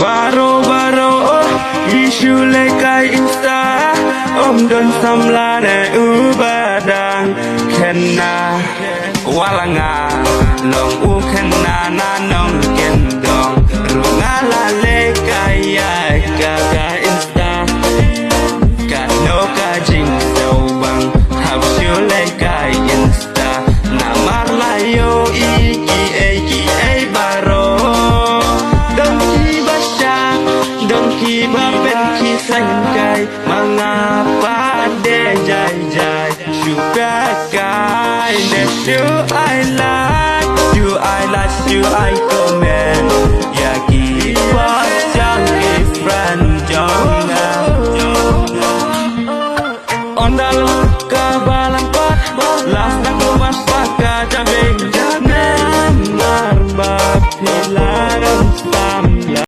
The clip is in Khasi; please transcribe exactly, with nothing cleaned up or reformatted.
Baro baro oh, i shu leh kai Insta. Ym don samla ne u ba dang kena. Wat la nga long u kena na nongkyndong, ruh nga la leh kai ïa ka ka Insta. Katno ka jingsngewbang hap shu leh kai Insta. Namar la ïohi kiei kiei baroh. Don kiba shah, don kiba pynkhih saiñ kai. Ma nga pat de jai jai, shu peit kai ne shu ai like, shu ai like, shu ai comment.